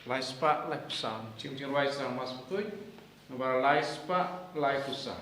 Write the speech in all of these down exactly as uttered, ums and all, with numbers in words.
Lai spah lai phew saw. Jing, jingrwai sdang Mass Bakhuid. Nambar lai spah lai phew saw.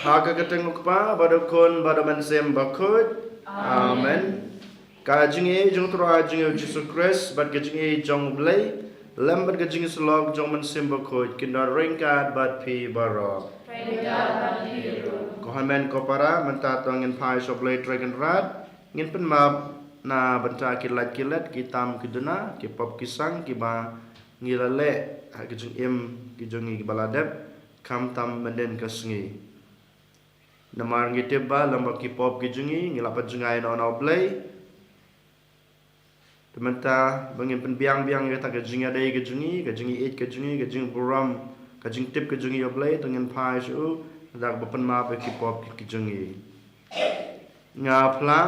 Ha ka kyrteng u Kpa, bad u Khun, bad u Mynsiem Bakhuid. Amen. Ka jingïeit jong u Trai jong ngi u Jisu Khrist, bad ka jingïeit jong u Blei, lem bad ka jingïasyllok jong u Mynsiem Bakhuid, kin don ryngkat bad phi baroh. Ryngkat bad phi ruh. Ko hynmen ko para, mynta to ngin phai sha u Blei Trai Kynrad, ngin pynmap na bynta ki lait ki let, ki tam ki duna, ki pop ki sang, kiba ngi la leh ha ka jingim ka jong ngi kaba la dep, khamtam mynhynnin ka sngi. Namar ngi tip ba lem bad ki pop ki jong ngi, ngi la pynjngai noh na u Blei. Te mynta ba ngin pynbiang biang ïa kata ka jingïadei ka jong ngi, ka jingïeit ka jong ngi, ka jingburom, ka jingtip ka jong ngi ïa u Blei, to ngin phai sha u da kaba pynmap ïa ki pop ki jong ngi. Nga phla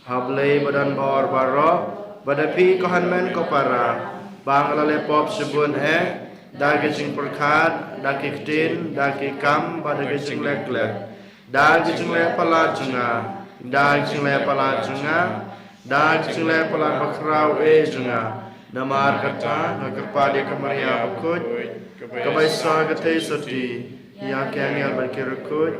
ha u Blei ba don bor baroh, bad ha phi ko hynmen ko para, ba nga la leh pop shibun eh, da ka jingpyrkhat, da ki ktien, da ki kam, bad da ka jingleh klet, da ka jingleh palat jong nga, da ka jingleh palat jong nga, da ka jingleh palat bakhraw eh jong nga. Namar kata nga kyrpad ïa ka Maria Bakhuid, kaba ïasoh ka theisotti ïa ki angel bad ki riewkhuid,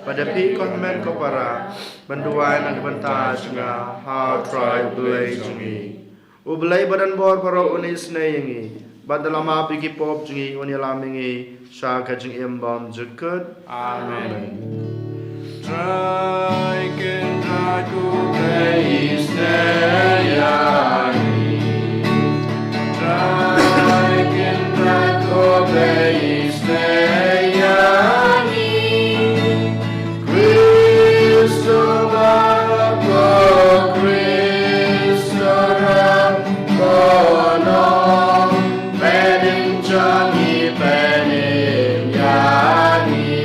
bad ïa phi ko hynmen ko para, ban duwai na ka bynta jong nga ha u Trai u Blei jong ngi. U Blei ba don bor baroh un isynei ïa ngi, bad da la map ïa ki pop jong ngi un ïalam ïa ngi sha ka jingim bymjukut. Amen. Trai Kynrad ko Blei isynei ïa ngi. Trai Kynrad ko Blei isynei ïa ngi. Khrist u Mawlai, Khrist u Ram, ko Nongpynim jong ngi, pynim ïa ngi.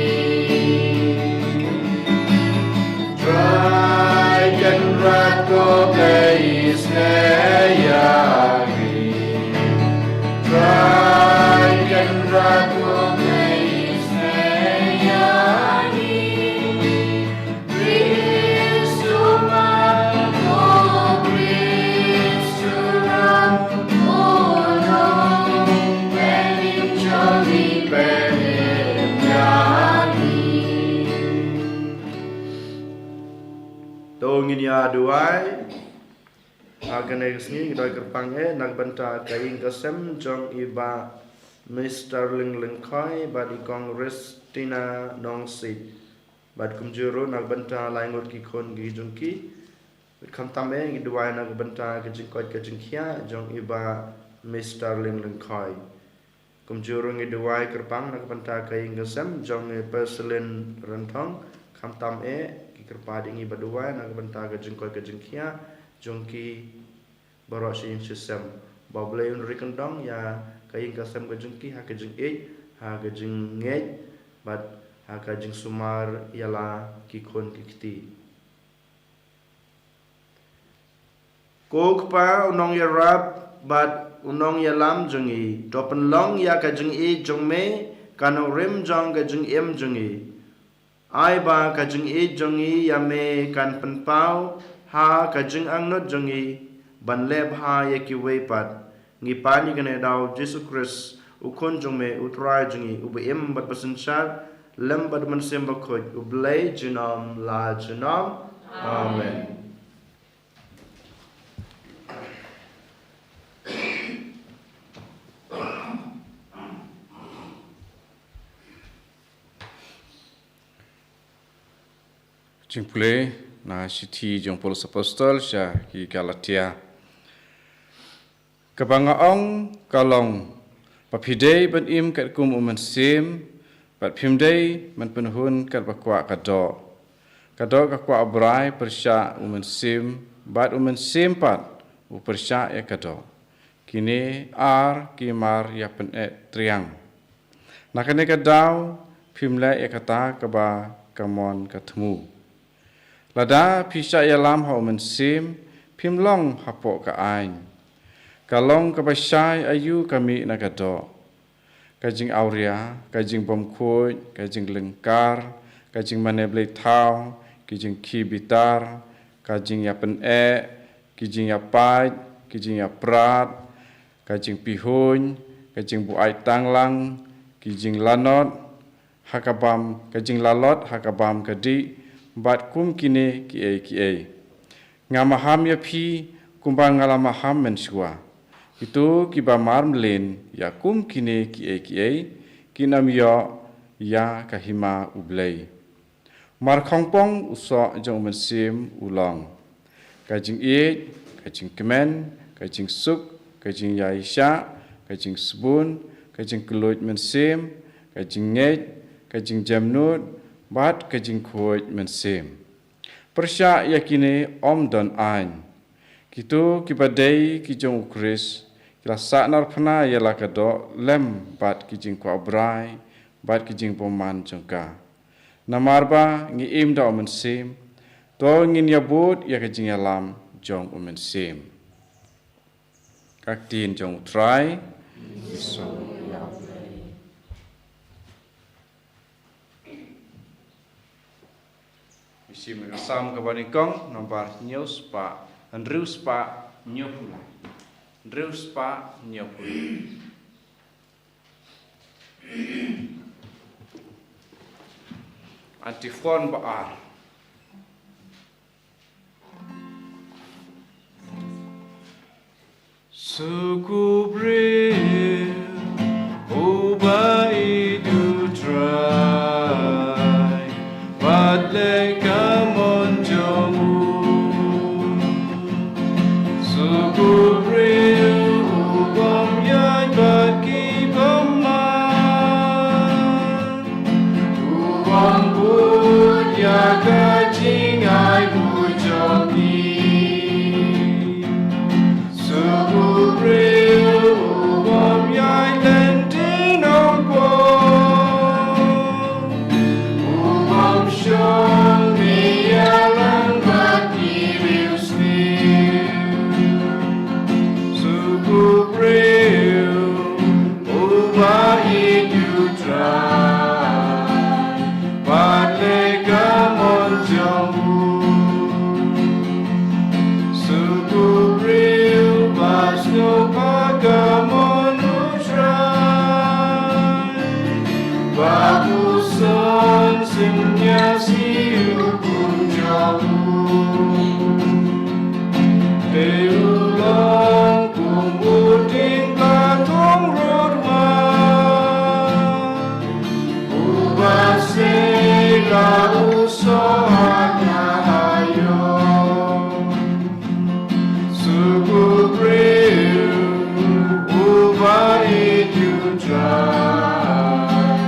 Trai Kynrad ko Blei isynei ïa ngi. Trai Kynrad ko Blei isynei ïa ngi. Khrist u Mawlai, Khrist u Ram, ko Nongpynim jong ngi, pynim ïa ngi. To ngin ïa duwai. Ha kane ka sngi ngi duwai kyrpang eh na ka bynta ka ïing ka sem jong i Bah Mister Ling Lyngkhoi bad i Kong Ristina Nongsiej. Bad kumjuh ruh na ka bynta lai ngut ki khun ki jong ki. Bad khamtam eh ngi duwai na ka bynta ka jingkoit ka jingkhiah jong i Bah Mister Ling Lyngkhoi. Kumjuh ruh ngi duwai kyrpang na ka bynta ka ïing ka sem jong i Persilin Rynthong, khamtam eh ki kyrpad ïa ngi ba duwai na ka bynta ka jingkoit ka jingkhiah jong ki baroh shi ïing shi sem. Ba u Blei un ri kyndong ïa ka ïing ka sem ka jong ki ha ka jingïeit, ha ka jingngeit, bad ha ka jingsumar ïa la ki khun ki kti. Ko Kpa u nongïarap bad u nongïalam jong ngi, to pynlong ïa ka jingïeit jong me ka nongrim jong ka jingim jong ngi. Ai ba ka jingïeit jong ngi ïa me kan pynpaw ha ka jingangnud jong ngi ban leh bha ïa kiwei pat. Ngi pan ïa kane da u Jisu Khrist, u Khun jong me, u Trai jong ngi, uba im bad ba synshar lem bad u Mynsiem Bakhuid, u Blei junom la junom. Amen. Jingpule na shithi jong Paulus Apostol sha ki Galatia. Kaba nga ong ka long, ba phi dei ban im katkum u Mynsiem, bad phim dei ban pynhun katba kwah ka doh. Ka doh ka kwah brai pyrshah u Mynsiem, bad u Mynsiem pat u pyrshah ïa ka doh. Kine ar ki mar ïa pyneh triang. Na kane ka daw phim leh ïa kata kaba ka mon ka thmu. Lada phi shah ïalam ha u Mynsiem, phim long hapoh ka aiñ. Ka long kaba shai aïu ka mih na ka doh. Ka jingawria, ka jingbymkhuid, ka jinglyngkar, ka jingmane blei thaw, ki jingkhie bitar, ka jingïapyneh, ki jingïapait, ki jingïaprat, ka jingpihuiñ, ka jingbuaid tanglang, ki jinglanot ha ka bam, ka jinglalot ha ka bam ka dih, bad kum kine kiei kiei. Nga maham ïa phi kumba nga la maham mynshuwa. Kito kiba mar mlien ïa kum kine kiei kiei, kin ym ïoh ïa ka hima U Blei. Mar khongpong u soh jong u Mynsiem u long: ka jingïeit, ka jingkmen, ka jingsuk, ka jingïaishah, ka jingsbun, ka jingkylluid mynsiem, ka jingngeit, ka jingjemnud, bad ka jingkhuid mynsiem. Pyrshah ïa kine ym don aiñ. Kito kiba dei ki jong u Khrist ki la sahnarphna ïa la ka doh lem bad ki jingkwah brai bad ki jingbymman jong ka. Namar ba ngi im da u Mynsiem, to ngin ïabud ïa ka jingïalam jong u Mynsiem. Ka ktien jong u Trai. Ngi shim ïa ka Salm kaba nyngkong, nombar hynñiew spah, hynriew spah hynñiew phew lai. Hynriew spah hynñiew phew lai. Antiphon ba ar. Suk u briew uba ïeit ïa u Trai, bad leh ka mon jong u. Suk u briew u bym ïaid bad ki bymman, u bym bud ïa ka jingai bud jong ki. Suk u briew u bym ïaid lynti nongpop, u bym shong ne ïalang bad ki riewsniew. Suk u briew uba ïeit ïa u Trai, bad leh ka mon jong u. Suk u briew ba sngewbha ka mon u Trai, ba u son synñiang ïa u hukum jong u. Te u long kum u dieng ba thung rud wan, uba sei la u soh ha ka aïom. Suk u briew uba ïeit ïa u Trai,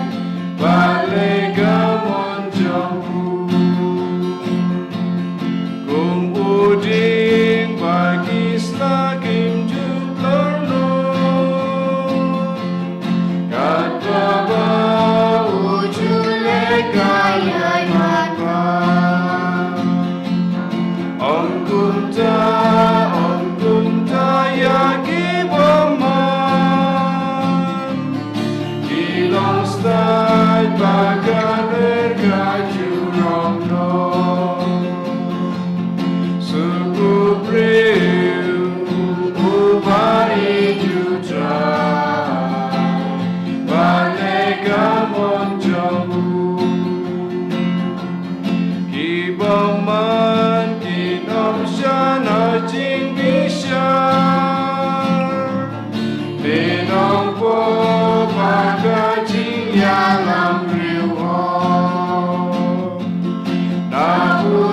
bad leh ka mon jong u. Kum u dieng ba ki sla kim ju tlot noh, katba u ju leh ka ïaid man ka. Ym kumta, ym kumta ïa ki bymman, ki long stad ba ka ler ka jurong noh. Suk u briew uba ïeit ïa u Trai, bad leh ka mon jong u. Ki bymman kin ym shah na jingbishar, te nongpop ha ka jingïalam riewhok. Na u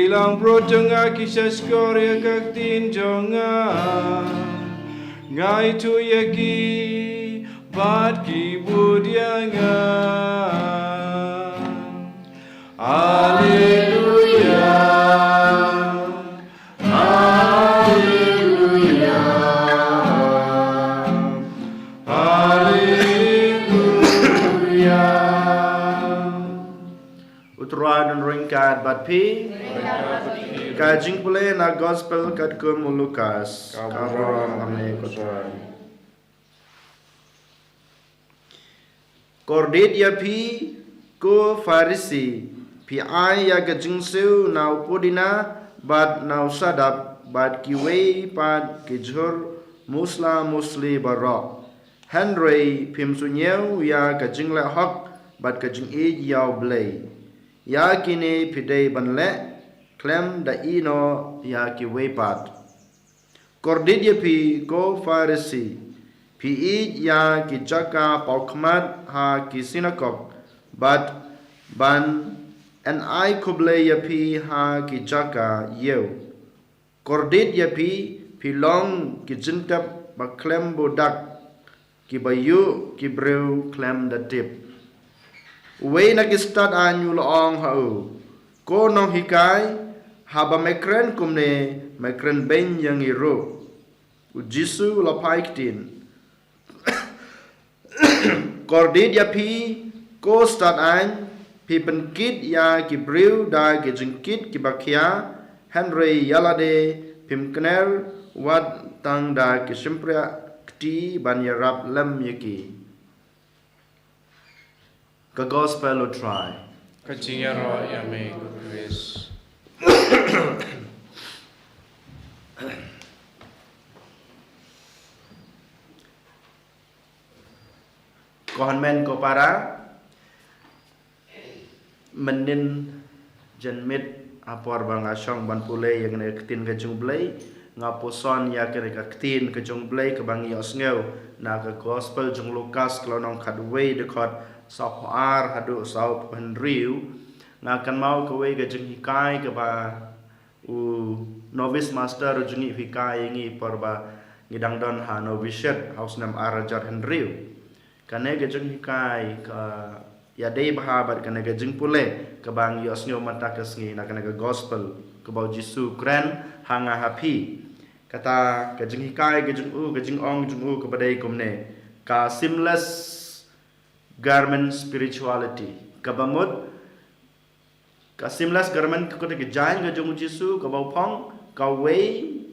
Ki langbrot jong nga ki shahshkor ïa ka ktien jong nga. Nga ithuh ïa ki bad ki bud ïa nga. Alleluia. Alleluia. Alleluia. U Trai un ryngkat bad phi. Ka jingpule na gospel katkum u Lukas. Ka burom ha me ko Trai. Kordit ïa phi ko Pharisi, phi ai ïa ka jingsiew na u pudina bad na u sadap bad kiwei pat ki jhur musla musli baroh. Hynrei phim sngewthuh ïa ka jingleh hok bad ka jingïeit ïa u Blei. Ïa kine phi dei ban leh khlem da ïehnoh ïa kiwei pat. Kordit ïa phi ko Pharisi, phi ïeit ïa ki jaka paw khmat ha ki sinagog bad ban ai khublei ïa phi ha ki jaka ïew. Kordit ïa phi, phi long ki jingtep ba khlem buh dak, ki ba ïuh ki briew khlem da tip. Uwei na ki stad aiñ u la ong ha u, ko nonghikai, haba me kren kumne, me kren beiñ ïa ngi ruh. U Jisu u la phai ktien. Kordit ïa phi ko stad aiñ, phi pynkit ïa ki briew da ki jingkit ki ba khia, hynrei ïa lade phim kner wat tang da ki shympriah kti ban ïarap lem ïa ki. Ka gospel u Trai. Ka jingïaroh ïa me ko Khrist. Ko hynmen ko para, mynnin janmiet ha por ba nga shong ban pule ïa kane ka ktien ka jong u Blei, nga puson ïa kane ka ktien ka jong u Blei kaba ngi ïohsngew na ka gospel jong u Lukas ka lynnong khatwei dkhot sawphew ar haduh sawphew hynriew. Nga kynmaw kawei ka jinghikai kaba u novice master u jong ngi u hikai ïa ngi por ba ngi dang don ha novitiate ha u snem ar hajar hynriew. Kane ka jinghikai ka ïadei bha bad kane ka jingpule kaba ngi ïohsngew mynta ka sngi na kane ka gospel kaba u Jisu u kren ha nga ha phi. Kata ka jinghikai ka jong u, ka jingong jong u kaba dei kumne: ka seamless garment spirituality. Kaba mut ka seamless garment ka kut ka jaiñ ka jong u Jisu kaba u phong, kawei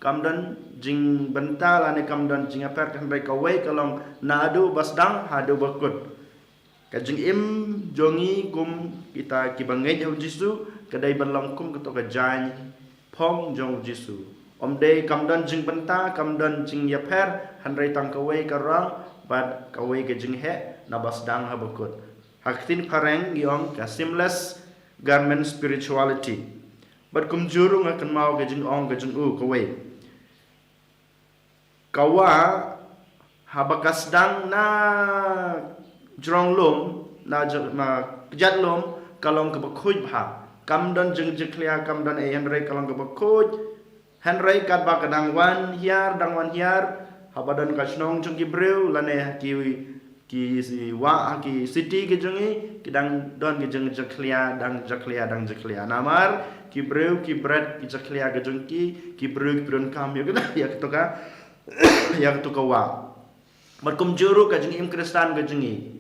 kam don jingbynta lane kam don jingïapher, hynrei kawei ka long naduh ba sdang haduh ba kut. Ka jingim jong ngi kum kita kiba ngeit ha u Jisu ka dei ban long kum kato ka jaiñ phong jong u Jisu. Ym dei, kam don jingbynta, kam don jingïapher, hynrei tang kawei ka rong bad kawei ka jingheh naba sdang haba kut. Ha ka ktien phareng ngi ong ka seamless garment spirituality. Bad kumjuh ruh nga kynmaw ka jingong ka jong u kawei. Ka wah haba ka sdang na jrong lum, na jr-, na kjat lum, ka long kaba khuid bha. Kam don jingjakhlia, kam don ei, hynrei ka long kaba khuid. Hynrei katba ka dang wan hiar, dang wan hiar, haba don ka shnong jong ki briew, lane ki, ki wah, ki city ki jong ngi, ki dang don ki jingjakhlia, dang jakhlia, dang jakhlia. Namar ki briew ki bret ki jakhlia ka jong ki, ki briew ki pyndonkam ïa ka, ïa kato ka, ïa kato ka wah. Bad kumjuh ruh ka jingim Khristan ka jong ngi.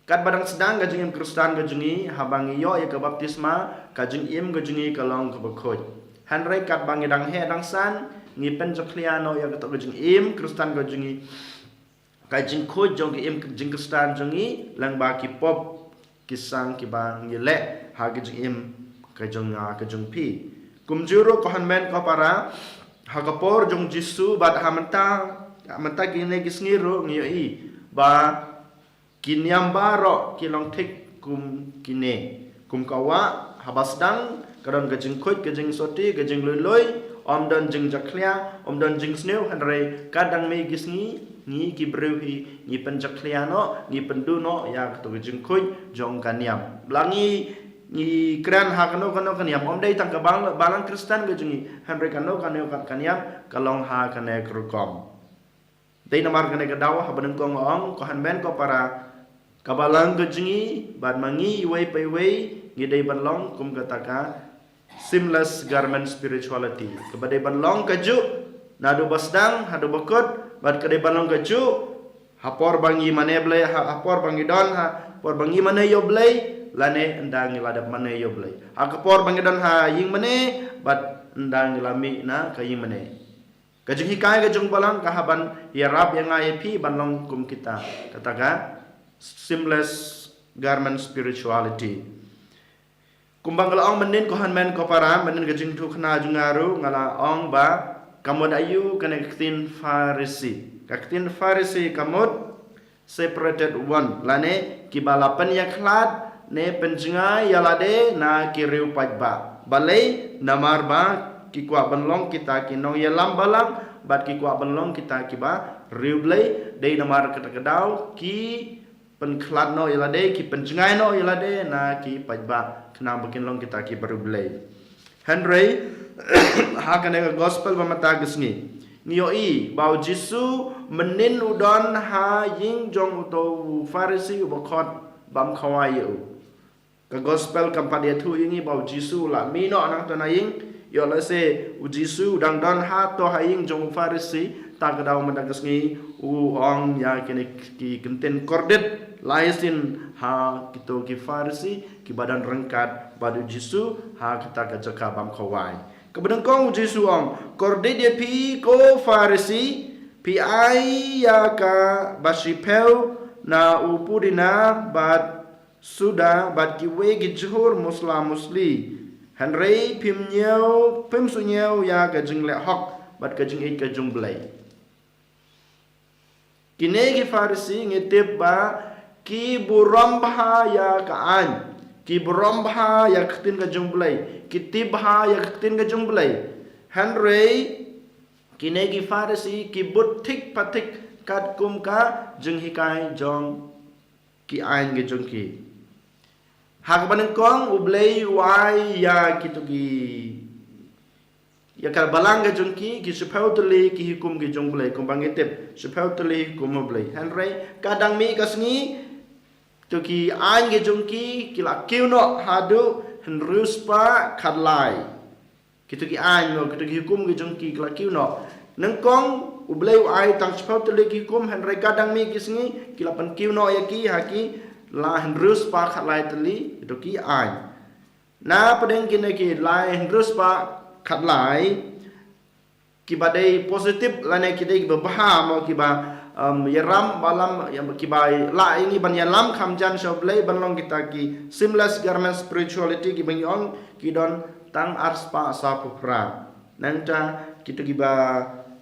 Katba dang sdang ka jingim Khristan ka jong ngi, haba ngi ïoh ïa ka baptisma, ka jingim ka jong ngi ka long kaba khuid. Hynrei katba ngi dang heh dang san, ngi pynjakhlia noh ïa kato ka jingim Khristan ka jong ngi. Ka jingkhuid jong ka im jingkhristan jong ngi lyngba ki pop ki sang kiba ngi leh ha ka jingim ka jong nga ka jong phi. Kumjuh ruh ko hynmen ko para, ha ka por jong Jisu bad ha mynta, ha mynta kine ki sngi ruh ngi ïohi ba ki niam baroh ki long thik kum kine. Kum ka wah, haba sdang, ka don ka jingkhuid, ka jingsoti, ka jinglui lui, ym don jingjakhlia, ym don jingsniew, hynrei ka dang mih ki sngi, ngi ki briew hi, ngi pynjakhlia noh, ngi pynduh noh ïa kato ka jingkhuid jong ka niam. Ba la ngi ngi kren ha kano kano ka niam, ym dei tang ka bang, balang Khristan ka jong ngi, hynrei kano kano ka, ka niam ka long ha kane ka rukom. Dei namar kane ka daw haba nyngkong nga ong, ko hynmen ko para, ka balang ka jong ngi bad ma ngi iwei pa iwei ngi dei ban long kum kata ka seamless garment spirituality, kaba dei ban long kajuh naduh ba sdang haduh ba kut, bad ka dei ban long kajuh ha por ba ngi mane Blei, ha, ha por ba ngi don, ha por ba ngi mane ïa U Blei, lane ynda ngi la dep mane ïa U Blei, ha ka por ba ngi don ha ïing mane bad ynda ngi la mih na ka ïing mane. Ka jinghikai ka jong u balang ka hap ban ïarap ïa nga ïa phi ban long kum kita, kata ka seamless garment spirituality. Kumba nga la ong mynnin, ko hynmen ko para, mynnin ka jingïathuhkhana jong nga ruh nga la ong ba ka mut aïu kane ka ktien Pharisi. Ka ktien Pharisi ka mut separated one, lane kiba la pynïakhlad ne pynjngai ïa lade na ki riew paidbah. Balei? Namar ba ki kwah ban long kita ki nongïalam balang bad ki kwah ban long kita kiba riewblei. Dei namar kata ka daw ki pynkhlad noh ïa lade, ki pynjngai noh ïa lade na ki paidbah, khnang ba kin long kita kiba riewblei. Hynrei ha kane ka gospel ba mynta ka sngi, ngi ïohi ba U Jisu mynnin u don ha ïing jong uto u Pharisi uba khot bam khawai ïa u. Ka gospel kam pat ïathuh ïa ngi ba U Jisu u la mih noh nangta na ïing. Ïoh lehse U Jisu u dang don hato ha ïing jong u Pharisi, ta ka daw mynta ka sngi u ong ïa kine ki kyntien kordit la ïasien ha kito ki Pharisi kiba don ryngkat bad U Jisu ha kata ka jaka bam khawai. Kaba nyngkong, U Jisu u ong, kordit ïa phi ko Pharisi, phi ai ïa kaba shiphew na u pudina bad suda bad kiwei ki jhur musla musli, hynrei phim ñiew, phim shu ñiew ïa ka jingleh hok bad ka jingïeit ka jong U Blei. Kine ki Pharisi ngi tip ba ki burom bha ïa ka aiñ, ki burom bha ïa ka ktien ka jong U Blei, ki tip bha ïa ka ktien ka jong U Blei. Hynrei kine ki Pharisi ki bud thik pa thik katkum ka jinghikai jong ki aiñ ki jong ki. Ha kaba nyngkong, U Blei u ai ïa kito ki, ïa ka balang ka jong ki, ki shiphew tylli ki hukum ki jong U Blei, kumba ngi tip, shiphew tylli hukum U Blei. Hynrei ka dang mih ka sngi, to ki aiñ ki jong ki ki la kiew noh haduh hynriew spah khatlai. Kito ki aiñ, no, kito ki hukum ki jong ki ki la kiew noh. Nyngkong U Blei u ai tang shiphew tylli ki hukum, hynrei ka dang mih ki sngi ki la pynkiew noh ïa ki ha ki la hynriew spah khatlai tylli kito ki aiñ. Na pdeng kine ki lai hynriew spah khatlai, kiba dei positive lane ki dei kiba bha, mo, kiba, um, ïaram balam, ïa, kiba lah ïa ngi ban ïalam kham jan sha U Blei ban long kita ki seamless garment spirituality kiba ngi ong, ki don tang ar spah saphew phra. Nangta kito kiba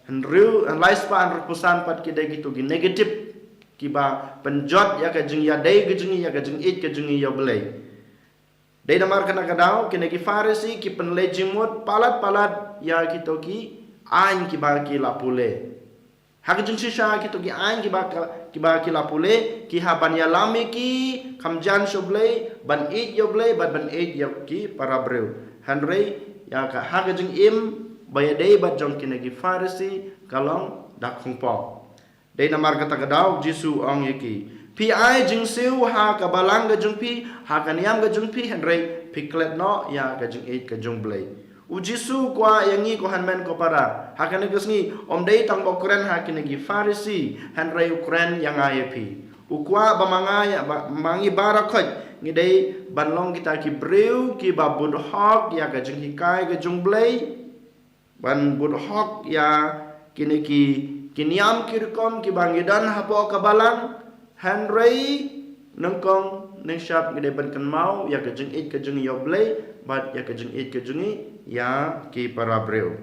hynriew, lai spah hynriewphew san pat ki dei kito ki negative, kiba pynjot ïa ka jingïadei ka jong ngi, ïa ka jingïeit ka jong ngi ïa U Blei. Dei namar kane ka daw kine ki Pharisi ki pynleit jingmut palat palat ïa kito ki aiñ kiba ki la pule. Ha ka jingshisha kito ki aiñ kiba ka, kiba ki la pule ki hap ban ïalam ïa ki kham jan sha U Blei, ban ïeit ïa U Blei bad ban ïeit ïa ki para briew. Hynrei ïa ka, ha ka jingim ba ïadei bad jong kine ki Pharisi ka long da khongpong. Dei namar kata ka daw U Jisu u ong ïa ki, phi ai jingsiew ha ka balang ka jong phi, ha ka niam ka jong phi, hynrei phi klet noh ïa ka jingïeit ka jong U Blei. U Jisu u kwah ïa ngi ko hynmen ko para ha kane ka sngi, ym dei tang ba u kren ha kine ki Pharisi, hynrei u kren ïa nga ïa phi. U kwah ba ma nga ïa, ba ma ngi baroh khoit ngi dei ban long kita ki briew kiba bud hok ïa ka jinghikai ka jong U Blei, ban bud hok ïa kine ki, ki niam ki rukom kiba ngi don hapoh ka balang, hynrei nyngkong nyngshap ngi dei ban kynmaw ïa ka jingïeit ka jong ngi ïa U Blei bad ïa ka jingïeit ka jong ngi ïa ki para briew.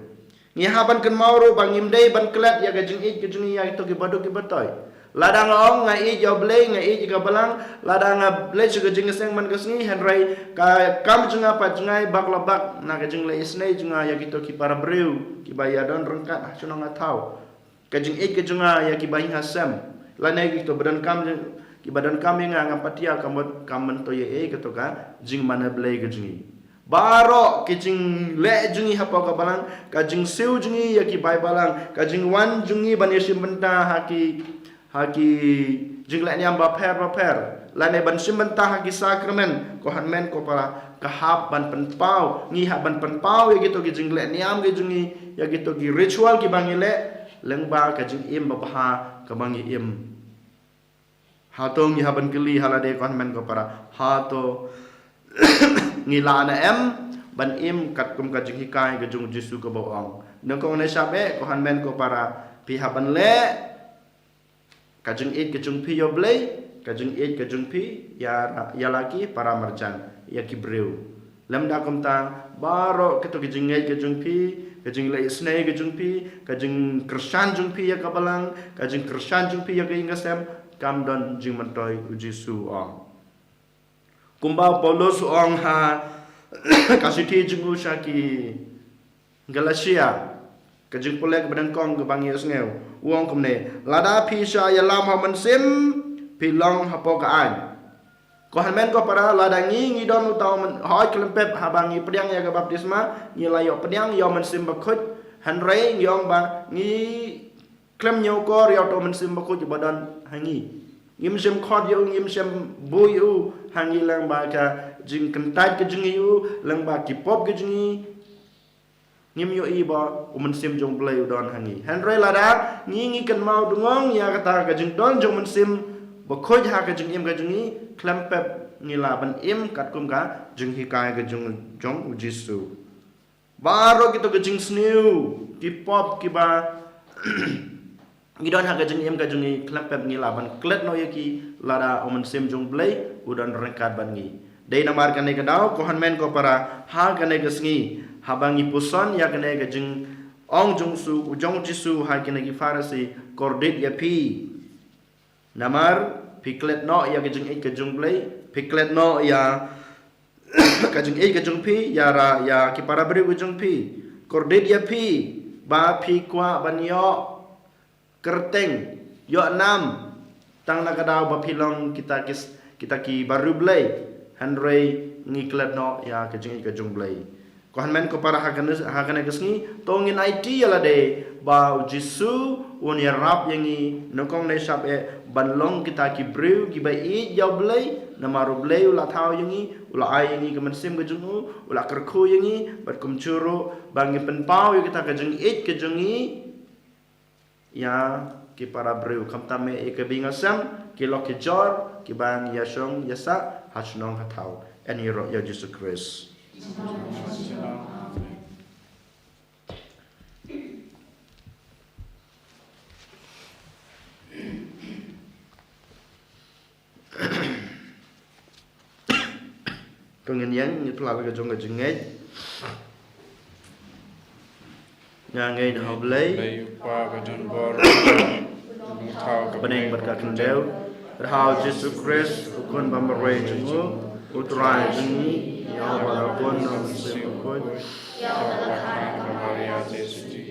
Ngi hap ban kynmaw ruh ba ngim dei ban klet ïa ka jingïeit ka jong ngi ïa kito kiba duk kiba toi. Lada nga ong nga ïeit ïa U Blei, nga ïeit ïa ka balang, lada nga leit sha ka jingïaseng man ka sngi, hynrei ka kam jong nga pat jngai bak la bak na ka jingleh isynei jong nga ïa kito ki para briew kiba ïadon ryngkat ha shnong ha thaw. Ka jingïeit ka jong nga ïa kiba ïing ha sem, lane kito ba donkam jong, Kiba donkam ïa nga ngam pat ïa ka mut kam myntoi ei ei kato ka jingmane Blei ka jong ngi. Baroh ki jingleh jong ngi hapoh ka balang, ka jingsiew jong ngi ïa ki bai balang, ka jingwan jong ngi ban ïashim bynta ha ki, ha ki jingleh niam bapher bapher, lane ban shim bynta ha ki sakramen, ko hynmen ko para, ka hap ban pynpaw, ngi hap ban pynpaw ïa kito ki jingleh niam ki jong ngi, ïa kito ki ritual kiba ngi leh, lyngba ka jingim babha kaba ngi im. Hato ngi hap ban kylli ha lade, ko hynmen ko para, hato ngi lah ne em ban im katkum ka jinghikai ka jong u Jisu kaba u ong? Nyngkong ne shap eh, ko hynmen ko para, phi hap ban leh ka jingïeit ka jong phi ïa u Blei, ka jingïeit ka jong phi ïa, ïa la ki para marjan, ïa ki briew. Lymda kumta, baroh kito ki jingngeit ka jong phi, ka jingleh isynei ka jong phi, ka jingkyrshan jong phi ïa ka balang, ka jingkyrshan jong phi ïa ka ïing ka sem, kam don jingmyntoi, u Jisu u ong. Kumba u Paulus u ong ha ka shithi jong u sha ki Galatia, ka jingpule kaba nyngkong kaba ngi ïohsngew, u ong kumne: Lada phi shah ïalam ha u Mynsiem, phi long hapoh ka aiñ. Ko hynmen ko para, lada ngi, ngi don uta u myn-, hooid, khlem pep haba ngi pdiang ïa ka baptisma, ngi la ïoh pdiang ïa u Mynsiem Bakhuid, hynrei ngi ong ba ngi khlem ñiewkor ïa uta u Mynsiem Bakhuid uba don ha ngi. Ngim shym khot ïa u, ngim shym buh ïa u ha ngi lyngba ka jingkyntait ka jong ngi ïa u, lyngba ki pop ki jong ngi. Ngim ïohi ba u Mynsiem jong u Blei u don ha ngi. Hynrei lada ngi, ngi kynmaw dngong ïa kata ka jingdon jong u Mynsiem Bakhuid ha ka jingim ka jong ngi, khlem pep ngi lah ban im katkum ka jinghikai ka jong, jong u Jisu. Baroh kito ki jingsniew, ki pop kiba ngi don ha ka jingim ka jong ngi, khlem pep ngi lah ban klet noh ïa ki lada u Mynsiem jong u Blei u don ryngkat bad ngi. Dei namar kane ka daw, ko hynmen ko para, ha kane ka sngi, haba ngi puson ïa kane ka jingong jong u, jong u Jisu ha kine ki Pharisi, kordit ïa phi. Namar phi klet noh ïa ka jingïeit ka jong u Blei, phi klet noh ïa ka jingïeit ka jong phi ïa ra, ïa ki para briew ka jong phi. Kordit ïa phi ba phi kwah ban ïoh kyrteng, ïoh nam, tang na ka daw ba phi long kita ki s-, kita ki bariewblei, hynrei ngi klet noh ïa ka jingïeit ka jong u Blei. Ko hynmen ko para, ha kane, ha kane ka sngi, to ngin aiti ïa lade ba u Jisu un ïarap ïa ngi, nyngkong ne shap eh, ban long kita ki briew kiba ïeit ïa u Blei, namar u Blei u la thaw ïa ngi, u la ai ïa ngi ka mynsiem ka jong u, u la kyrkhu ïa ngi, bad kumjuh ruh ba ngin pynpaw ïa kita ka jingïeit ka jong ngi ïa ki para briew, khamtam eh ïa ka bynta sem, ki lok ki jor, kiba ngi ïashong ïasah ha shnong ha thaw. Yn ïaroh ïa u Jisu Khrist. To ngin ïeng, ngin phla la ka jong ka jingngeit. Nga ngeit ha u Blei, Blei u Kpa ba don bor, u Nongthaw ka bneng bad ka khyndew, bad ha u Jisu Khrist, u Khun ba marwei jong u, u Trai jong ngi, ïa uba la bun na u Mynsiem Bakhuid, ïa uba la kha ha ka Maria Theisotti,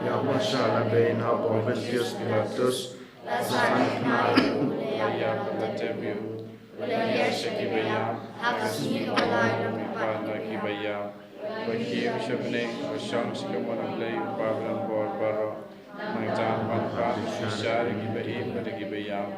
ïa uba la shah ïalade na u Pontius Pilatus, la sah na khynnah u, la ïap bad la tep ïa u, u la hiar sha ki baïap, ha ka sngi kaba lai u la mihpat na ki baïap, u la kiew sha bneng, u la shong sha ka mut U Blei u Kpa ba don bor baroh. Nangta un pan ban bishar ïa kiba im bad ïa kiba ïap.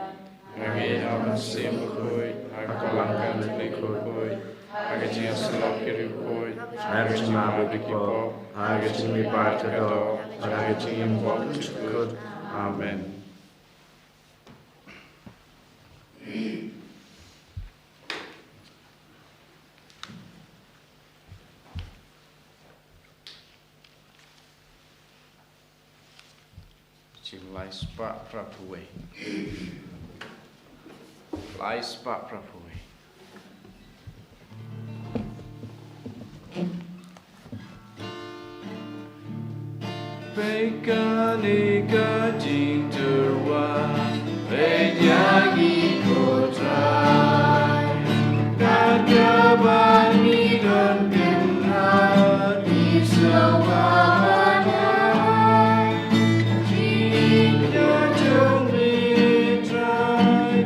Nga ngeit ha u Mynsiem Bakhuid, ha ka Balang Katholik bakhuid, ha ka jingïasyllok ki riewkhuid, ha ka jingmap ki pop, ha ka jingmihpat ka doh, ha ka jingim bymjukut. Amen. Jing lai spah phra phew wei. Lai spah phra phew wei. Peit kane ka jingtyrwa, peit ïa ngi ko Trai. Katba ngi don kynrad, ngi sngewbha ban ai jingïeit ka jong me Trai.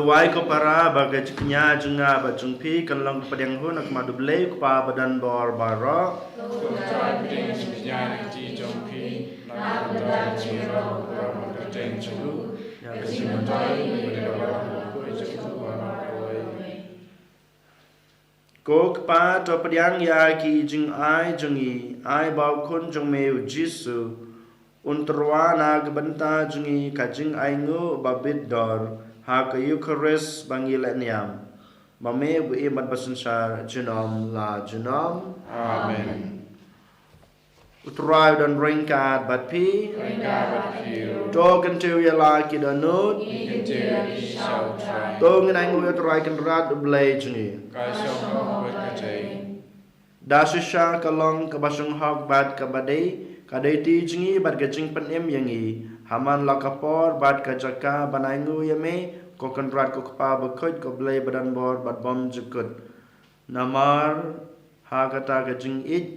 Wai ko para, ba ka jingkñia jong nga bad jong phi kan long ka pdiang hun ha khmat U Blei U Kpa badonbor baroh. To kata ka jingkñia na ka jingkñia jong phi, na ka bynta jong u, bad ka jingkyrkhu jong u, ïa ka jingmyntoi, bad ka jingmyntoi jong u baroh. Ko Kpa, to pdiang ïa ki jingai jong ngi, ai ba u Khun jong me U Jisu un tyrwa na ka bynta jong ngi ka jingainguh ba bit dor ha ka Eukharist ba ngi leh niam. Ma me u ba im bad ba synshar junom la junom. Amen. U Trai u don ryngkat bad phi. Ryngkat bad phi ruh. To kyntiew ïa la ki dohnud. Ngi kyntiew ïa ki sha U Trai. To ngin ainguh ïa U Trai Kynrad U Blei jong ngi. Ka shong bad ka jai. Da shisha ka long kaba shong hok bad kaba dei, ka dei ti jong ngi bad ka jingpynim ïa ngi ha man la ka por bad ka jaka ban ainguh ïa me, ko Kynrad ko Kpa bakhuid ko Blei badonbor bad bymjukut. Namar ha kata ka jingïeit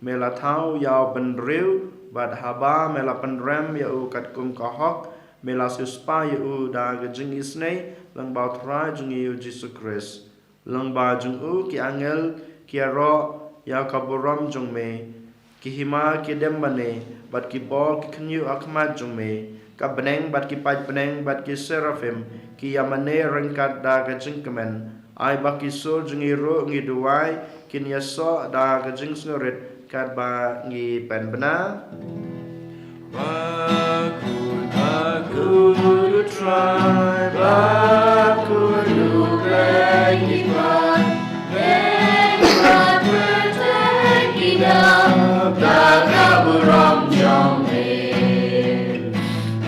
me la thaw ïa u bynriew, bad haba me la pynrem ïa u katkum ka hok, me la siewspah ïa u da ka jingisynei lyngba U Trai jong ngi U Jisu Khrist. Lyngba jong u ki angel ki ïaroh ïa ka burom jong me, ki hima ki dem mane, bad ki bor ki khynñiuh ha khmat jong me. Ka bneng bad ki paid bneng bad ki seraphim ki ïa mane ryngkat da ka jingkmen. Ai ba ki sur jong ngi ruh ngi duwai kin ïasoh da ka jingsngewrit katba ngi pynbna. Bakhuid, bakhuid U Trai, bakhuid U Blei ki paid, bad pyrthei ki dap da ka burom jong me.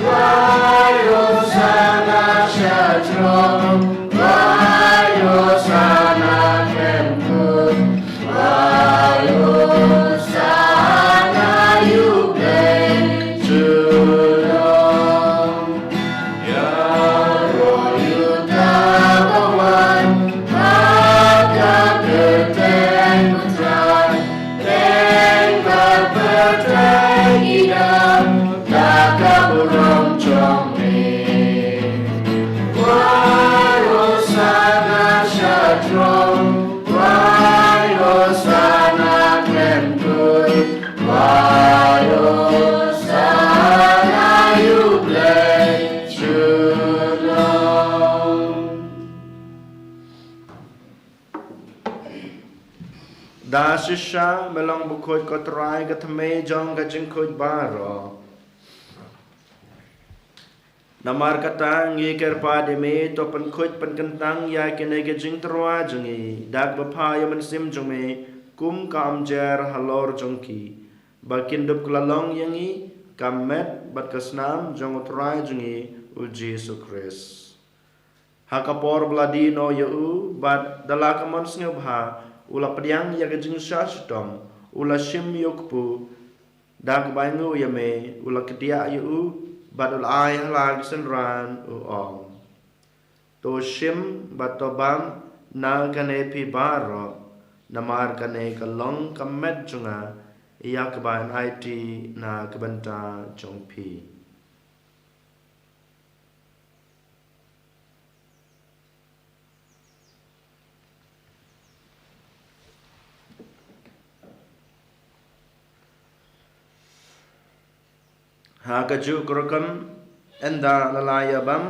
Wai Hosana sha throne, wai Hosana khlem kut, wai Hosana ïa U Blei junom. Ïaroh ïa uta uba wan ha ka kyrteng U Trai, bad pyrthei ki dap da ka burom jong me. Wai Hosana sha throne, wai Hosana khlem kut, wai Hosana ïa U Blei junom. Da shisha me long bakhuid ko Trai, ka thymmei jong ka jingkhuid baroh. Namar kata ngi kyrpad ïa me, to pynkhuid pynkyntang ïa kine ki jingtyrwa jong ngi da kaba pha ïa u Mynsiem jong me, kum ka umjer halor jong ki, ba kin dup kylla long ïa ngi ka met bad ka snam jong U Trai jong ngi U Jisu Khrist. Ha ka por ba la die noh ïa u, bad da la ka mon sngewbha u la pdiang ïa ka jingshah shitom, u la shim ïa u kpu, da kaba ainguh ïa me u la kdiah ïa u, bad u la ai ha la ki synran, u ong: To shim bad to bam na kane phi baroh, namar kane ka long ka met jong nga, ïa kaba yn aiti na ka bynta jong phi. Ha kajuh ka rukom, ynda la la ïa bam,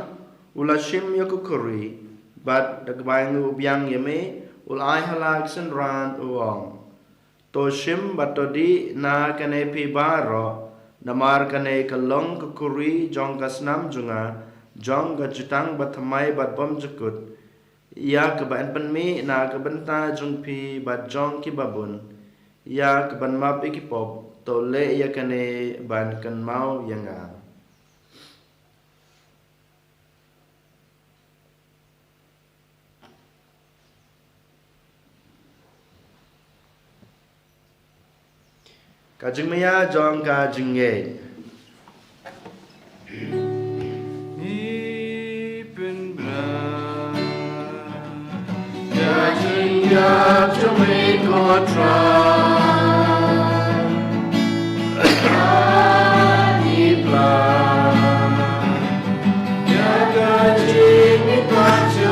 u la shim ïa ka khuri, bad da kaba ainguh u biang ïa me, u la ai ha la ki synran, u ong: To shim bad to dih na kane phi baroh, namar kane ka long ka khuri jong ka snam jong nga, jong ka jutang bathymmai bad bymjukut, ïa kaba yn pynmih na ka bynta jong phi bad jong kiba bun, ïa kaban map ïa ki pop. To leh ïa kane ban kynmaw ïa nga. Ka jingmaïa jong ka jingngeit. Ngi pynbna ïa ka jingïap jong me ko Trai. Ngi pynbna ïa ka jingïap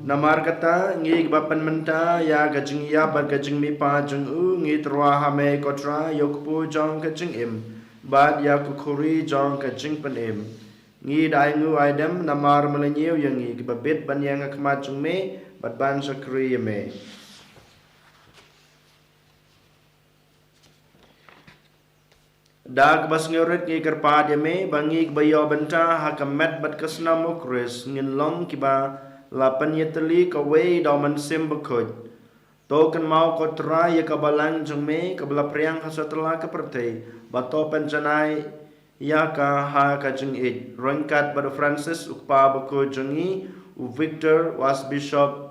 Namar kata, ngi kiba pynmynta ïa ka jingïap bad ka jingmihpat jong u, ngi tyrwa ha me ko Trai, ïa u kpu jong ka jingim bad ïa ka khuri jong ka jingpynim. Ngi da ainguh aidem namar me la ñiew ïa ngi kiba bit ban ïeng ha khmat jong me bad ban shakri ïa me. Da kaba sngewrit ngi kyrpad ïa me ba ngi kiba ïoh bynta ha ka met bad ka snam u Khrist ngin long kiba la pynïatylli kawei da u Mynsiem Bakhuid. To kynmaw ko Trai ïa ka balang jong me kaba la phriang ha satlak ka pyrthei, bad to pynjanai ïa ka ha ka jingïeit, ryngkat bad u Francis u kpa bakhuid jong ngi, u Victor u Archbishop,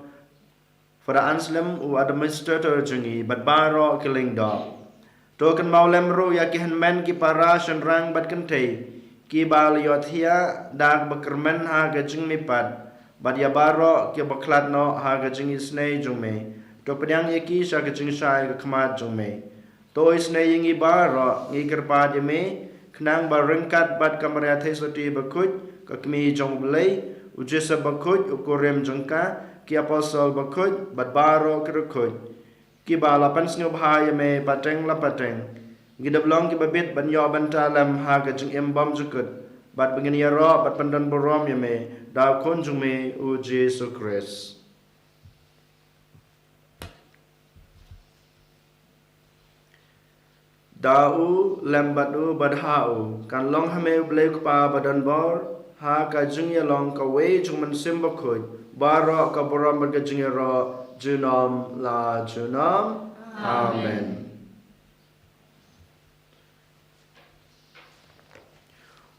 Father Anselm u administrator jong ngi, bad baroh ki lyngdoh. To kynmaw lem ruh ïa ki hynmen ki para shynrang bad kynthei kiba la ïohthiah da kaba kyrmen ha ka jingmihpat, bad ïa baroh kiba khlad noh ha ka jingisynei jong me. To pdiang ïa ki sha ka jingshai ka khmat jong me. To isynei ïa ngi baroh, ngi kyrpad ïa me, khnang ba ryngkat bad ka Maria Theisotti bakhuid, ka Kmie jong u Blei, u Joseph bakhuid, u kurim jong ka, ki apostol bakhuid, bad baroh ki riewkhuid kiba la pynsngewbha ïa me pateng la pateng, ngi dep long kiba bit ban ïoh bynta lem ha ka jingim bymjukut, bad ba ngin ïaroh bad pyndon burom ïa me da u Khun jong me u Jisu Khrist. Da u, lem bad u, bad ha u, kan long ha me u Blei u Kpa badonbor, ha ka jingïalong kawei jong u Mynsiem Bakhuid, baroh ka burom bad ka jingïaroh, junom la junom. Amen.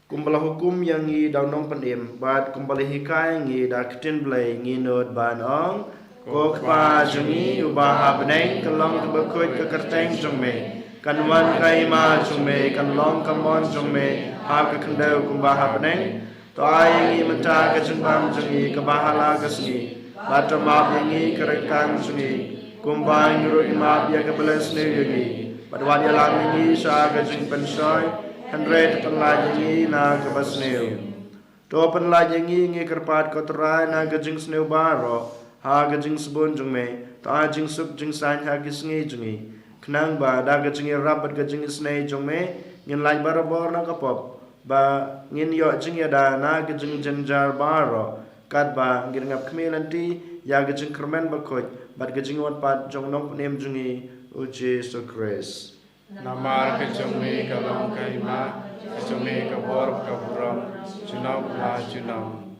Kumba la hukum ïa ngi da u Nongpynim, bad kumba la hikai ïa ngi da ka ktien Blei, ngi nud ban ong: Ko Kpa jong ngi uba ha bneng, kan long kaba khuid ka kyrteng jong me. Kan wan ka hima jong me, kan long ka mon jong me ha ka khyndew kumba ha bneng. To ai ïa ngi mynta ka jingbam jong ngi kaba ha la ka sngi. Bad to map ïa ngi ka ryngkang jong ngi, kumba ngi ruh ngi map ïa kiba la sniew ïa ngi. Bad wat ïalam ïa ngi sha ka jingpynshoi, hynrei to pynlait ïa ngi na kaba sniew. To pynlait ïa ngi, ngi kyrpad ko Trai, na ka jingsniew baroh ha ka jingsbun jong me. To ai jingsuk jingsaiñ ha ki sngi jong ngi, khnang ba da ka jingïarap bad ka jingisynei jong me, ngin lait barabor na ka pop, ba ngin ïoh jingïada na ka jingjynjar baroh, katba ngin ïangap khmih lynti ïa ka jingkyrmen bakhuid bad ka jingwan pat jong u Nongpynim jong ngi u Jisu Khrist. Namar ka jong me ka long ka hima, ka jong me ka bor, ka burom, junom la junom.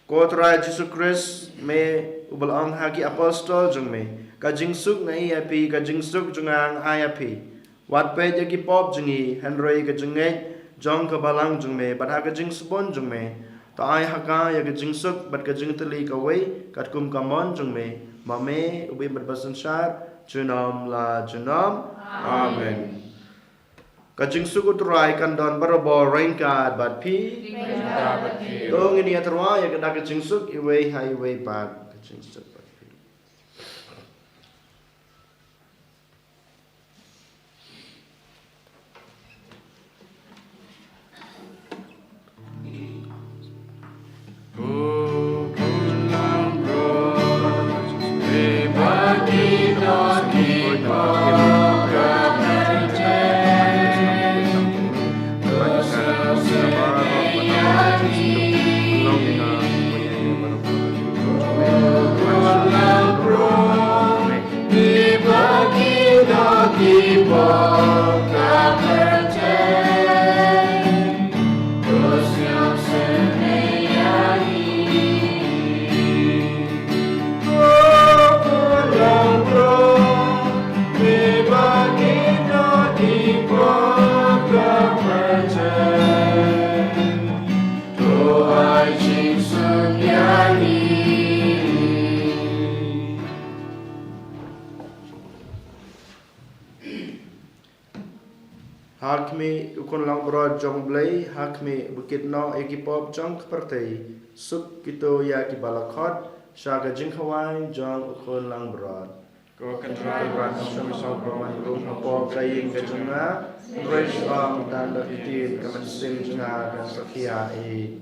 Ko Trai Jisu Khrist, me uba la ong ha ki apostol jong me: Ka jingsuk nga ai ïa phi, ka jingsuk jong nga nga ai ïa phi. Wat peit ïa ki pop jong ngi, hynrei ka jingngeit jong ka balang jong me, bad ha ka jingsbun jong me, to ai ha ka ïa ka jingsuk bad ka jingtylli kawei, katkum ka mon jong me, ma me uba im bad ba synshar junom la junom. Amen. Ka jingsuk u Trai kan don barabor ryngkat bad phi. Ryngkat bad phi. To ngin ïa tyrwa ïa ka da ka jingsuk iwei ha iwei pat. Ka jingsuk bad phi. Ha khmih u Khun Langbrot jong U Blei, ha khmih ba kit noh ïa ki pop jong ka pyrthei, suk kito ïa kiba la khot sha ka jingkhawai jong u Khun Langbrot. Ko Kynrad, nongshong sawpra man rum ha pop ka ïing ka jong nga, hynrei shu ong tang da ka ktien, ka mynsiem jong nga kan sa khia ïa.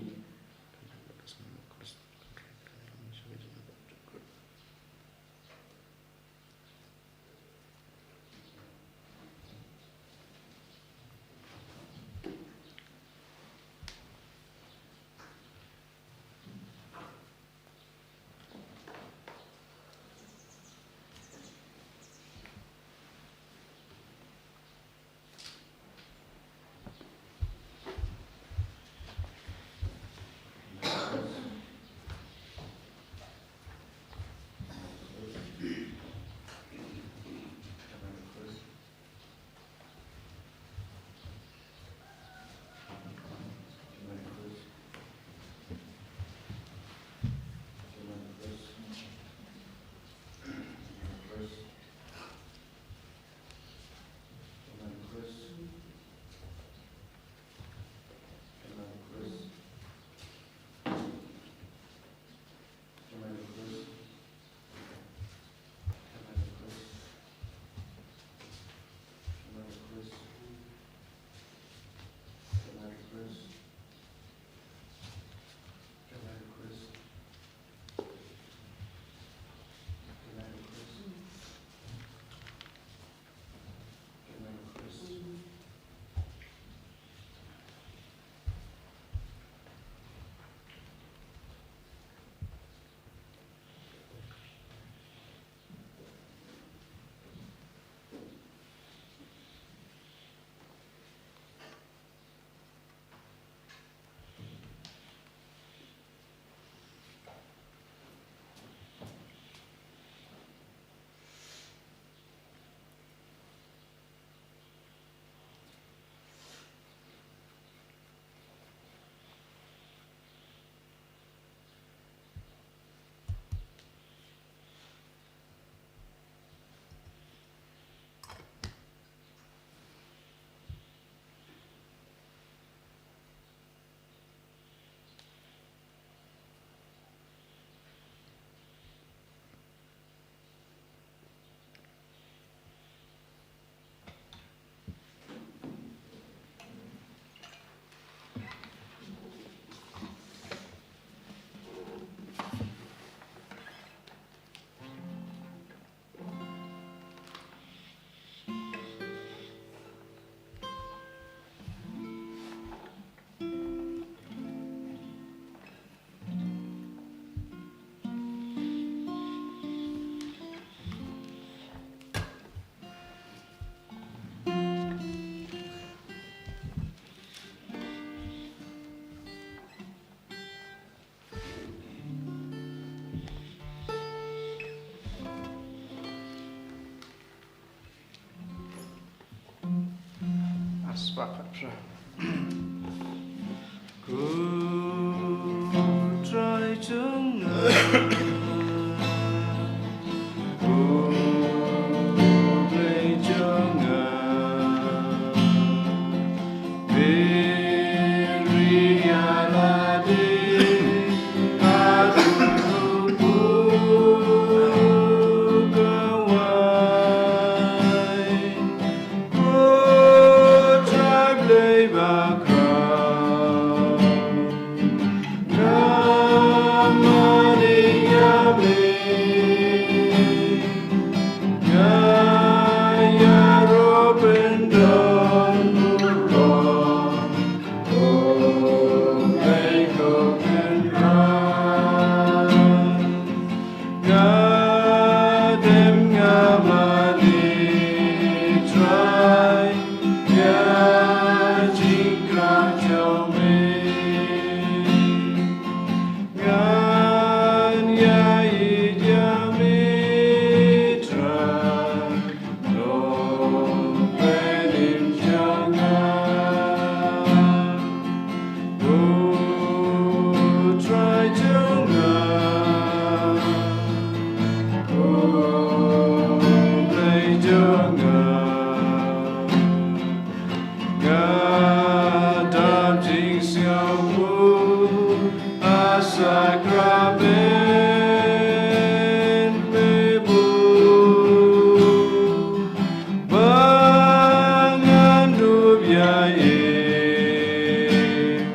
Ko Trai jong nga, ko Blei jong nga, pyrshah ïa lade haduh ba kawei. Ko Trai Blei bakhraw, nga mane ïa me, nga ïaroh pyndon burom, ko Blei ko Kynrad. Nga dem nga mane Trai ïa jingkyrkhu jong me. Ngan ïa ïeit ïa me Trai. Long pynïaid jong nga, ko Trai jong nga, ko Blei jong nga. Nga dap jingsngewbha ha sakramen me buh, ba ngan dup ïa ïing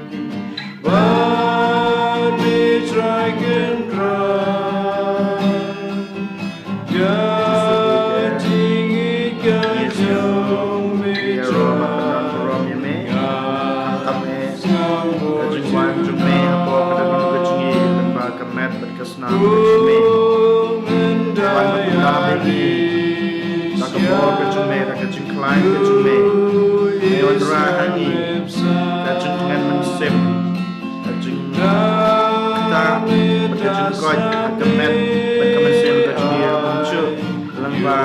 bad me Trai Kynrad. Ka jingïeit ka jong me Trai, nga sngewbha. Ka jingwan jong me hapoh ka dohnud ka jong ngi, lyngba ka met bad ka snam ka jong me. Wan bad pynlong ïa ngi da ka bor ka jong me, da ka jingkhlaiñ ka jong me. Me wanrah ha ngi ka jingtngen mynsiem, ka jingktah bad ka jingkoit ha ka met bad ka mynsiem ka jong ngi, kumjuh lyngba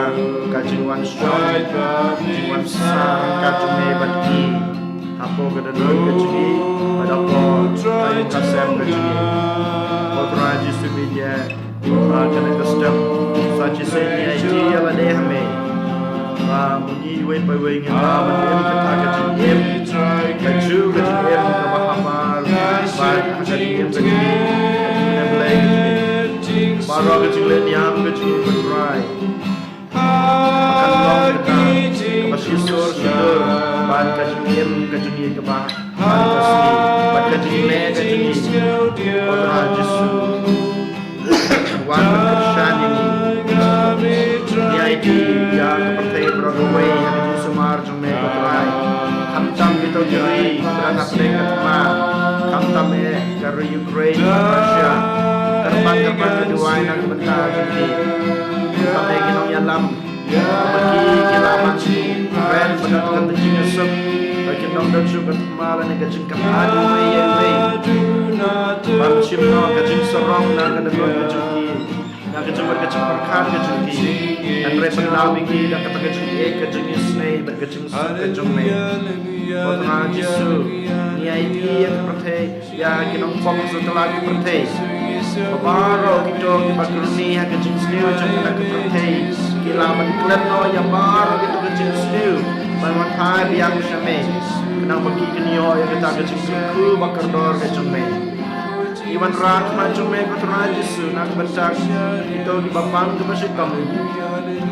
ka jingwan shong, jingwan sah ryngkat jong me bad ngi hapoh ka dohnud ka jong ngi bad hapoh ka ïing ka sem ka jong ngi. Ko Trai Jisu, ngi ïa Ba kane ka step sa shisien ngi aiti ïa lade ha me. Ba ma ngi iwei pa iwei ngin ïa ban im kata ka jingim, kajuh ka jingim kaba hamar, ba ka jingim ka jingim, ka jingim Blei ka jingim. Baroh ka jingleh niam ka jingim, ko Trai, ba kan long kata kaba shisur shisur bad ka jingim ka jingim kaba, bad ka sngi, bad ka jingleh ka jingim. Ko Trai Jisu, wan ban kyrshan ïa ngi. Ngi aiti ïa ka pyrthei baroh kawei ha ka jingsumar jong me, ko Trai. Khamtam kito ki ri ba don hapdeng ka thma, khamtam eh ka ri Ukraine, Russia, kyrpang kyrpang ka duwai na ka bynta jong ki. Khamtam eh ki nongïalam, ba ki, ki lah ban kren bad ka jingïasuk, ba kin ym don shuh ka thma lane ka jingkynmaw uwei ïa uwei. Ban shim noh ka jingsarong na ka dohnud ka jong ki, na ka jingmut ka jingpyrkhat ka jong ki. Hynrei pynlong ïa ki da kata ka jingïeit, ka jingisynei bad ka jingsuk ka jong me. Ko Trai Jisu, ngi aiti ïa ka pyrthei, ïa ki nongpop ha satlak ka pyrthei. Ba baroh kito kiba kyrni ha ka jingsniew jong kane ka pyrthei, ki lah ban klet noh ïa baroh kito ki jingsniew ban wan phai biang sha me, khnang ba ki kin ïoh ïa kata ka jingkyrkhu ba kordor ka jong me. Ngi wanrah khmat jong me, ko Trai Jisu, na ka bynta kito kiba pang kiba shitom,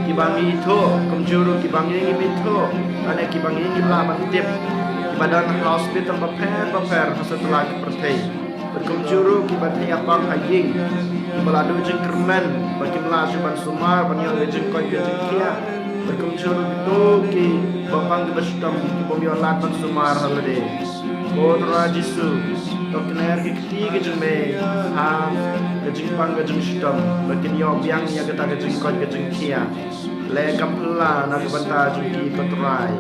kiba ngi ithuh, kumjuh ruh kiba ngi ngim ithuh, lane kiba ngi ngim lah ban tip, kiba don ha hospital bapher bapher ha satlak ka pyrthei. Bad kumjuh ruh kiba theh ïapang ha ïing, kiba la duh jingkyrmen, ba kim lah shuh ban sumar ban ïoh ïa ka jingkoit ka jingkhiah. Bad kumjuh ruh kito kiba pang kiba shitom, ki bym ïoh lad ban sumar ha lade. Ko Trai Jisu, to kner ki kti ki jong me ha ka jingpang ka jingshitom, ba kin ïoh biang ïa kata ka jingkoit ka jingkhiah. Leh kam phylla na ka bynta jong ki, ko Trai.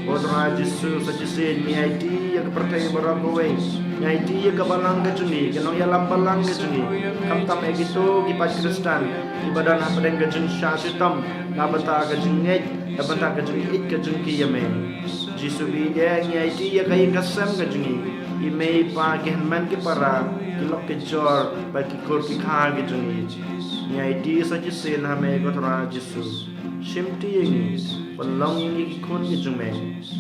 Ko Trai Jisu, sa shisien ngi aiti ïa ka pyrthei baroh kawei. Ngi aiti ïa ka balang ka jong ngi, ki nongïalam balang ka jong ngi. Khamtam ïa kito ki paid Khristan kiba don hapdeng ka jingshah shitom na bynta ka jingngeit, na bynta ka jingïeit ka jong ki ïa me. Jisu ba ïeit, ngi aiti ïa ka ïing ka sem ka jong ngi, i mei i pa, ki hynmen ki para, ki lok ki jor bad ki kur ki kha ki jong ngi. Ngi aiti sa shisien ha me ko Trai Jisu. Shimti ïa ngi, pynlong ïa ngi ki khun ki jong me.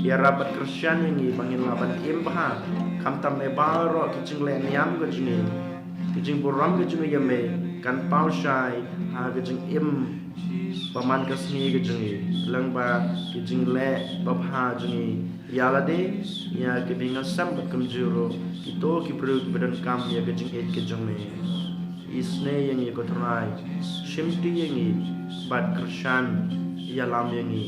Ïarap bad kyrshan ïa ngi ba ngin lah ban im bha, khamtam ïa baroh ki jingleh niam ka jong ngi. Ki jingburom ka jong ngi ïa me kan paw shai ha ka jingim ba man ka sngi ka jong ngi, lyngba ki jingleh babha jong ngi ïa lade, ïa ki bynriew sem bad kumjuh ruh kito ki briew kiba donkam ïa ka jingïeit ka jong me. Isynei ïa ngi ko Trai, shimti ïa ngi bad kyrshan ïalam ïa ngi.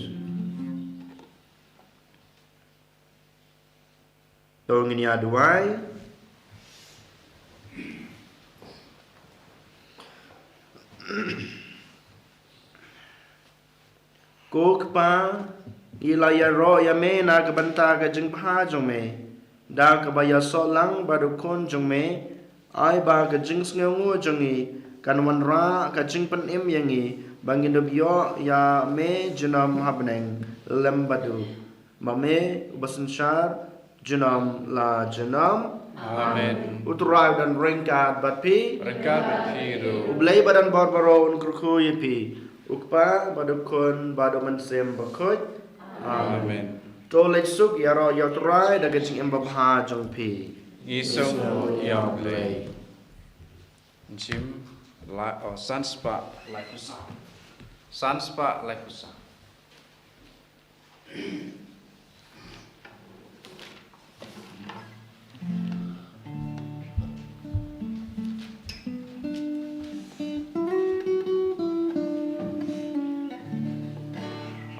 To ngin ïa duwai. Ko Kpa, ngi la ïaroh ïa me na ka bynta ka jingbha jong me, da kaba ïasoh lang bad u Khun jong me, ai ba ka jingsngewnguh jong ngi kan wanrah ka jingpynim ïa ngi ba ngin ïoh ïa me junom ha bneng lem bad u. Ma me uba synshar junom la junom. Amen. U Trai un don ryngkat bad phi. Ryngkat bad phi ruh. U Blei ba don bor baroh un kyrkhu ïa phi. U Kpa bad u Khun bad u Mynsiem Bakhuid. Amen. To leit suk, ïaroh ïa u Trai da ka jingim babha jong phi. Ngi sngewbha ïa u Blei. Jim la, oh, san spah laiphew saw. San spah laiphew saw.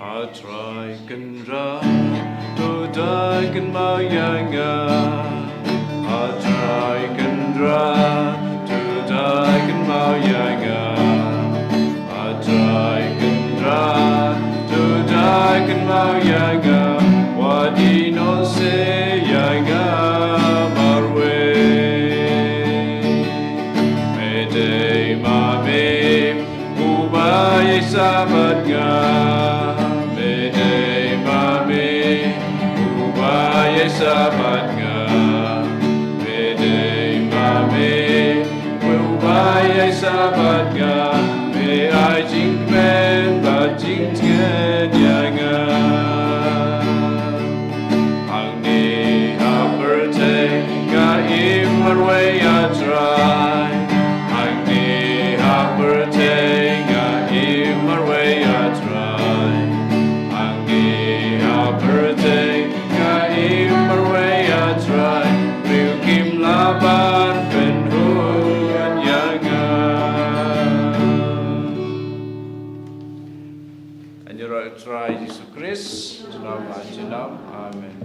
A Trai Kynrad, to dei kynmaw ïa nga. A Trai Kynrad, to dei kynmaw ïa nga. A Trai Kynrad, to dei kynmaw ïa nga. Wat ïehnoh seh ïa nga marwei. Me dei ma me uba ïaishah bad nga. Me dei ma me uba ïaishah bad nga. Me dei ma me uba ïaishah bad nga. Me ai jingkmen bad jingtngen ïa nga. Hangne ha pyrthei nga im marwei, A Trai. Hangne ha pyrthei nga im marwei, A Trai. Hangne ha pyrthei nga im marwei, A Trai. Briew kim lah ban pynhun ïa nga. Ha ïing jong U Trai Jisu Khrist, junom la junom. Amen.